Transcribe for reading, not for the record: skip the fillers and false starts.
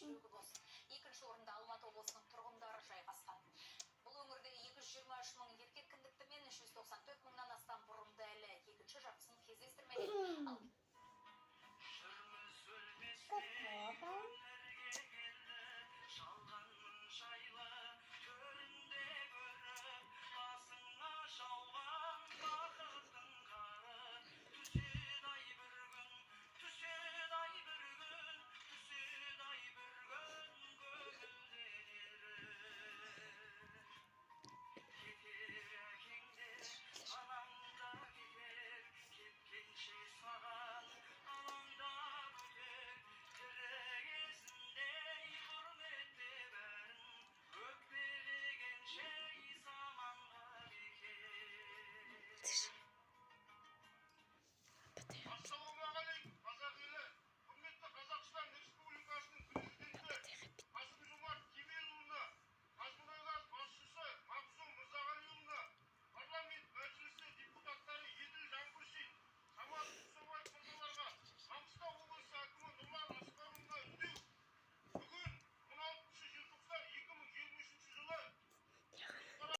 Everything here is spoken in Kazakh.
Жүрегі бос. Екінші орында Алматы облысының тұрғындары жайғасқан. Бұл өңірде 223 мың еркек кіндікті мен 394 мыңнан